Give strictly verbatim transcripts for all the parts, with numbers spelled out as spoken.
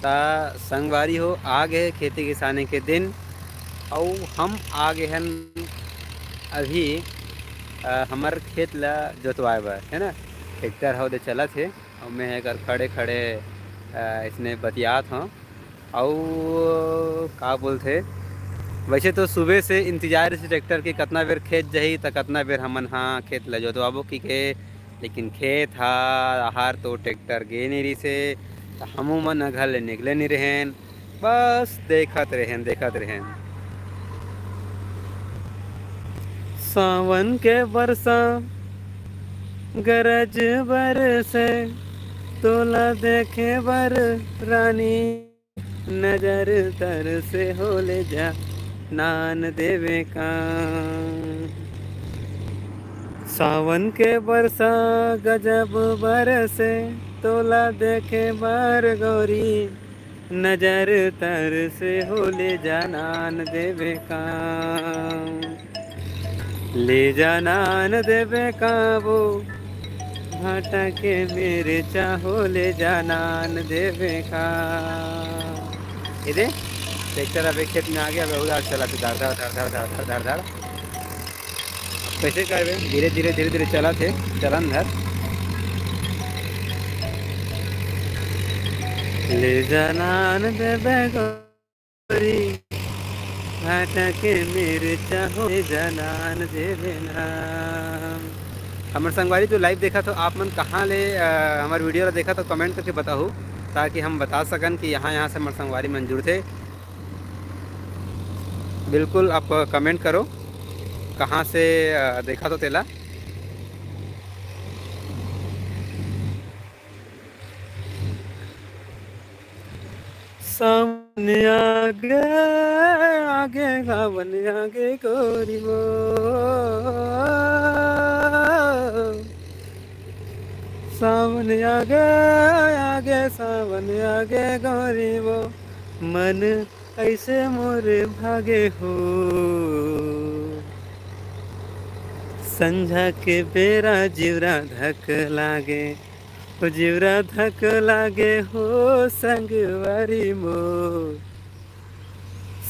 त संगवारी हो, आ गे हे खेती किसानी के दिन, अउ हम आ गे हन अभी, अ, हमर खेत ला जोतवाए बर, है ना। ट्रैक्टर ह ओदे चलत हे, अउ मैं एकर खड़े-खड़े, अ, इसने बतियात हौं। अउ का बोलथे, वैसे तो सुबह से इंतजार से ट्रैक्टर के, कतना बेर खेत जही, त कतना बेर हमन, हाँ, खेत ला जोतवाबो कि के, लेकिन खेत हा, आहार तो ट्रैक्टर गे नइ रिसे, त हमू मन घर ले निकले नइ रहेन, बस देखत रहेन, देखत रहेन। सावन के बरसा गरज बरसे, तोला देखे बर रानी, नजर तर से होले जा नान देवे का। सावन के बरसा गजब बरसे, तोला देखे बर गोरी, नजर तर से होले जा नान देवे का। ले जा नान देवे का वो, भाटा के मिरचा हो ले जा नान देवे का। ये दे, ट्रैक्टर अबे खेत में आ गया, अबे उधर चला तू, धर, धर, धर, धर। कैसे करबे? धीरे, धीरे, धीरे, धीरे चला थे, चलन धर। ले जा नान देवे गोरी, भाटा के मिरचा हो ले जा नान देवे ना। हमर संगवारी, जो live देखत हो आप मन, कहाँ ले, अ, हमर video ला देखत हो, comment करके बताहू, ताकि हम बता सकन कि यहाँ, यहाँ से हमर संगवारी मन जुड़थे। बिल्कुल, आप comment करो, कहाँ से, अ, देखत हो तेला। सावन आगे, आगे सावन आगे गोरी वो। सावन आगे, आगे सावन आगे गोरी वो। मन ऐसे मोर भागे हो। संझा के बेरा जिवरा धक लागे, ओ जिवरा धक लागे हो संगवारी मोर।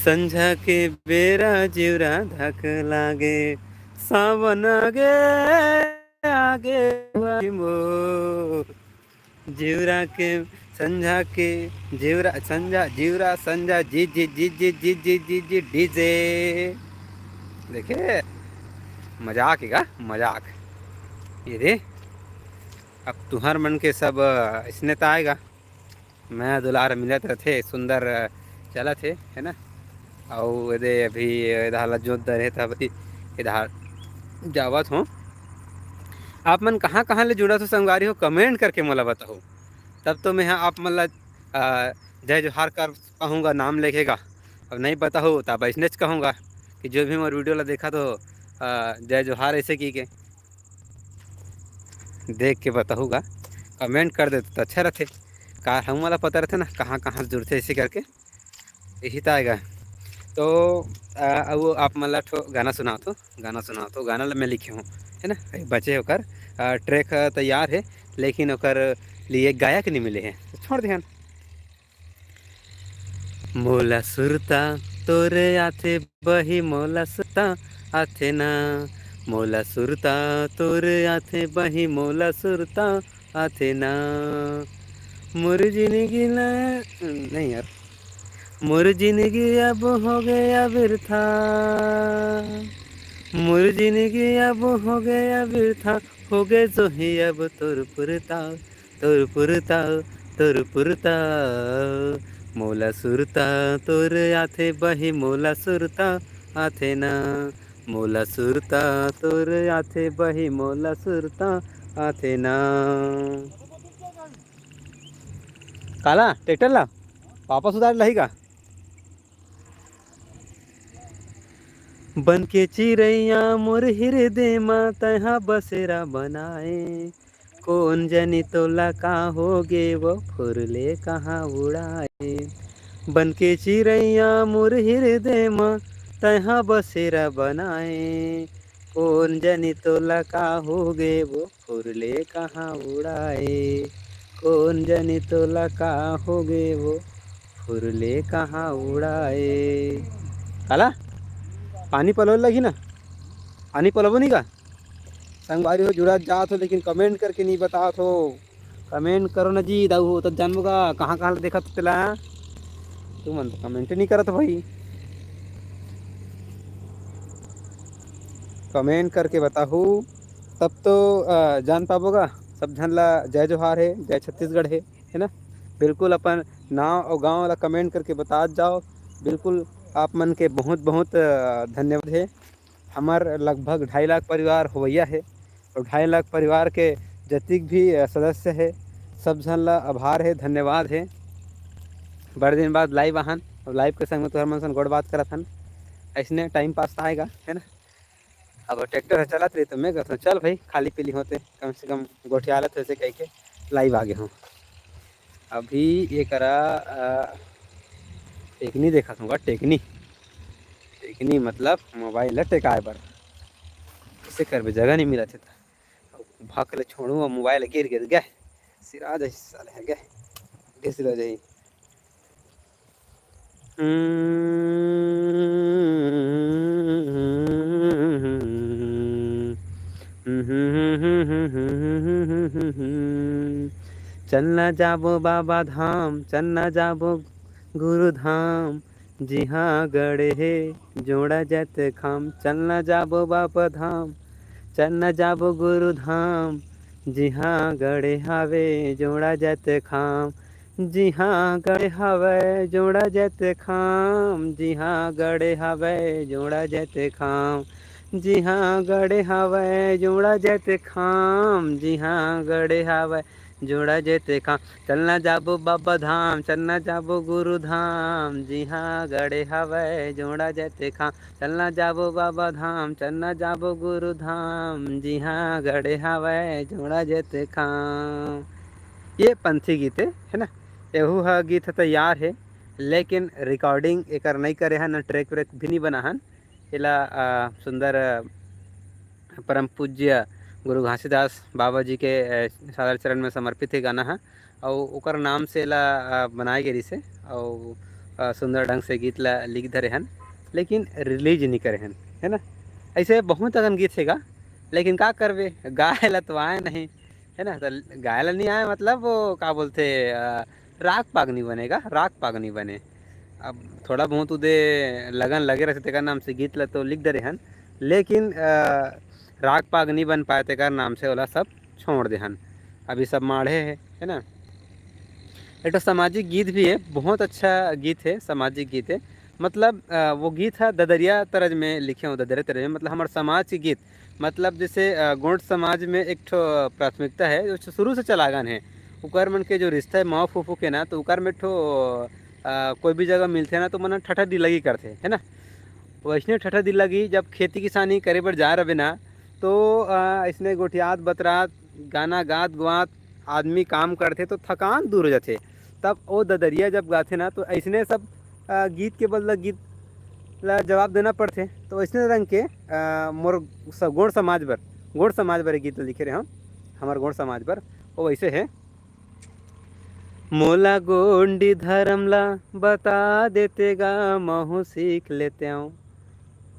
संझा के बेरा जिवरा धक लागे, सावन आगे, आगे वारी मोर। जिवरा के, संझा के, जिवरा, संझा, जिवरा, संझा, जी, जी, DJ। देखे, मजाक हे का? मजाक। ये दे, अब तुहर मन के सब, अ, इसने त आएगा। मैं दुलार मिलत रथे, सुंदर, अ, चलत हे, है ना? अउ एदे अभी एदे हाला जोत दरे, तब एदे जावत हों। आप मन कहाँ-कहाँ ले जुड़त हो संगवारी हो, comment करके मोला बताहू। तब तो मैं ह आप मन ला, अ, जय जोहार कर पाहूँगा, नाम लेके गा। अब नहीं बताहू, तब अइसनेच कहूँगा कि जो भी मोर video ला देखत हो, अ, जय जोहार ऐसे की के देख के बताहू गा, comment कर देते तो अच्छा रथे। का हमन ला पता रथे ना, कहाँ-कहाँ से जुड़थे ऐसे करके। यही त आएगा। तो, अ, अब आप मन ला ठो गाना सुनात हो, गाना सुनात हो, गाना ला मैं लिखे हूँ, है ना? एक बचे ओकर, अ, track तैयार हे, लेकिन ओकर लिए गायक नहीं मिले हे, तो छोड़ देहन। मोला सुरता तोर आथे बही, मोला सुरता आथे ना, मोला सुरता तोर आथे बही, मोला सुरता आथे ना। मोर जिनगी ला, नहीं यार, मोर जिनगी अब हो गया बिरथा, मोर जिनगी अब हो गया बिरथा, हो गए जोही अब तोर पुरता, तोर पुरता, तोर पुरता। मोला सुरता तोर आथे बही, मोला सुरता आथे ना, मोला सुरता तोर आथे बही, मोला सुरता आथे ना। काला ट्रैक्टर ला वापस उतार लही का? बन के चिरैया मोर हिरदे म तैहा बसेरा बनाए, कोन जनी तोला का होगे वो फुरले कहाँ उड़ाए। बन के चिरैया मोर हिरदे म तैहा बसेरा बनाए, कोन जनी तोला का होगे वो फुरले कहाँ उड़ाए, कोन जनी तोला का होगे वो फुरले कहाँ उड़ाए। काला? पानी पलोए लगही ना? पानी पलोबो नहीं का? संगवारी हो, जुड़त जात हो, लेकिन कमेंट करके नहीं बतात हो। कमेंट करो ना जी, दाऊ हो, तब जानबो का कहाँ कहाँ देखत हो तेला। तुमन तो कमेंट नहीं करत हो भाई। कमेंट करके बताहू, तब तो, अ, जान पाबो गा। सब झन ला जय जोहार हे, जय छत्तीसगढ़ हे, है ना? बिल्कुल अपन नाव और गांव ला कमेंट करके बतात जाओ। बिल्कुल आप मन के बहुत बहुत, अ, धन्यवाद हे। हमर लगभग ढाई लाख परिवार होवइया हे, और ढाई लाख परिवार के जतिक भी, अ, सदस्य हे, सब झन ला आभार हे, धन्यवाद हे। बड़े दिन बाद लाइव आहन, और लाइव के संग में तुहर मन सन गोठ बात करत हन, ऐसने टाइम पास आएगा, है ना? अब ट्रैक्टर ह चलत रही तो मैं कहता चल भाई, खाली पीली होते, कम से कम गोठियालत होते कह के लाइव आ गए हूँ। अभी ये करा, अ, टेकनी देखत हूँ, टेकनी। टेकनी मतलब मोबाइल ला टेकाए बर। कइसे करबे, जगह नहीं मिलत हे त। भाग ले छोड़ू, अब मोबाइल गिर गिर गए। सिरा जाही साले, है गए। गिर सिरा जाही। चलना जाबो बाबा धाम, चलना जाबो गुरु धाम, जिहाँ गड़े हे जोड़ा जत खाम। चलना जाबो बाबा धाम, चलना जाबो गुरु धाम, जिहाँ गड़े हावे जोड़ा जत खाम। जिहाँ गड़े हावे जोड़ा जत खाम, जिहाँ गड़े हावे जोड़ा जत खाम, जिहाँ गड़े हावे जोड़ा जत खाम, जिहाँ गड़े हावे जोड़ा जत खाम। चलना जाबो बाबा धाम, चलना जाबो गुरु धाम, जिहाँ गड़े हावे जोड़ा जत खाम। चलना जाबो बाबा धाम, चलना जाबो गुरु धाम, जिहाँ गड़े हावे जोड़ा जत खाम। ये पंथी गीत हे, है ना? एहू ह गीत ह तैयार हे, लेकिन रिकॉर्डिंग एकर नहीं करे हन, ट्रैक व्रैक भी नहीं बना हन। एला, अ, सुंदर, अ, परम पूज्य गुरु घासीदास बाबा जी के, अ, सादर चरण में समर्पित हे गाना ह, अउ ओकर नाम से एला, अ, बनाए गे रिहिसे, अउ, अ, सुंदर ढंग से गीत ला लिख धरे हन, लेकिन रिलीज नहीं करे हन, है ना? ऐसे बहुत अकन गीत हे गा, लेकिन का करबे, गाए ला तो आए नहीं, है ना? तो गाए ला नहीं आए, मतलब वो का बोलते, अ, राग पाग नहीं बने गा, राग पाग नहीं बने। अब थोड़ा बहुत उदे लगन लगे रहते, तेकर नाम से गीत ला तो लिख दे रहे हन, लेकिन, अ, राग पाग नहीं बन पाए, तेकर नाम से ओला सब छोड़ दे हन। अभी सब माढ़े हे, है ना? एक ठो सामाजिक गीत भी हे, बहुत अच्छा गीत हे, सामाजिक गीत हे। मतलब, अ, वो गीत ह ददरिया तरज में लिखे हो, ददरिया तरज में, मतलब हमर समाज के गीत, मतलब जैसे, अ, गोंड समाज में एक ठो प्राथमिकता हे, जो शुरू से चलागन हे, ओकर मन के जो रिश्ता हे माँ फूफू के ना, तो ओकर में एक ठो, अ, कोई भी जगह मिलथे ना, तो मन ठठा दिल्लगी करथे, है ना? वैसने ठठा दिल्लगी जब खेती किसानी करे बर जा रहे ना, तो, अ, ऐसने गोठियात बतरात, गाना गात गुआत आदमी काम करथे, तो थकान दूर हो जाथे। तब ओ ददरिया जब गाथे ना, तो ऐसने सब, अ, गीत के बदला गीत ला जवाब देना पड़थे। तो ऐसने रंग के, अ, मोर स-, गोंड समाज बर, गोंड समाज बर ये गीत लिखे रहे हम, हमर गोंड समाज बर। वो वैसे हे, मोला गोंडी धर्म ला बता देते गा, महू सीख लेते हूँ।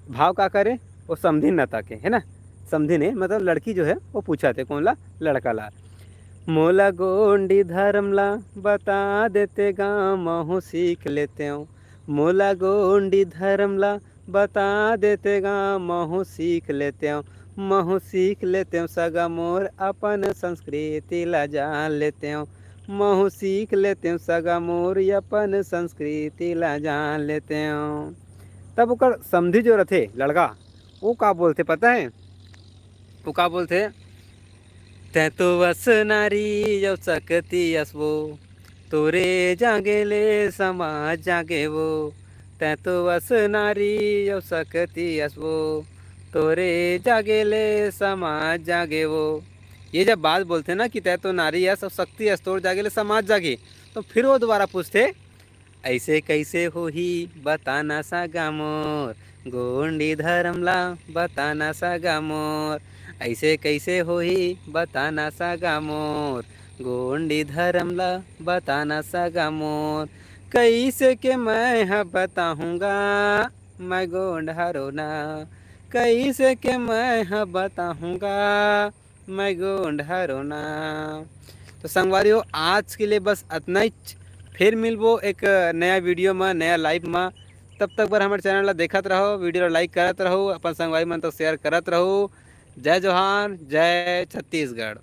भाव का करे, वो समधिन न ताके, है ना? समधिन हे, मतलब लड़की जो हे, वो पूछा थे, कौन ला? लड़का ला। मोला गोंडी धर्म ला बता देते गा, महू सीख लेते हूँ। मोला गोंडी धर्म ला बता देते गा, महू सीख लेते हूँ। महू सीख लेते हूँ सगा मोर, अपन संस्कृति ला जान लेते हूँ। महू सीख लेते हूँ सगा मोर, अपन संस्कृति ला जान लेते हूँ। तब ओकर समधी जो रथे लड़का, वो का बोलथे पता है? वो का बोलथे, "तैं तो अस नारी अउ सकती अस वो, तोरे जागे ले समाज जागे वो। तैं तो अस नारी अउ सकती अस वो, तोरे जागे ले समाज जागे वो।" ये जब बात बोलथे ना कि "तैं तो नारी अस अउ सकती अस, तोर जागे ले समाज जागे", तो फिर वो दोबारा पूछथे, "ऐसे कैसे होही बताना सगा मोर, गोंडी धर्म ला बताना सगा मोर। ऐसे कैसे होही बताना सगा मोर, गोंडी धर्म ला बताना सगा मोर। कैसे के मैं ह बताहूँगा मैं गोंड हरों ना, कैसे के मैं ह बताहूँगा मैं गोंड हरों ना। तो संगवारी हो, आज के लिए बस अतना ही। फिर मिलबो एक नया वीडियो में, नया लाइव में। तब तक बर हमर चैनल ला देखत रहो, वीडियो ला लाइक करत रहो, अपन संगवारी मन तक शेयर करत रहो। जय जोहार, जय छत्तीसगढ़।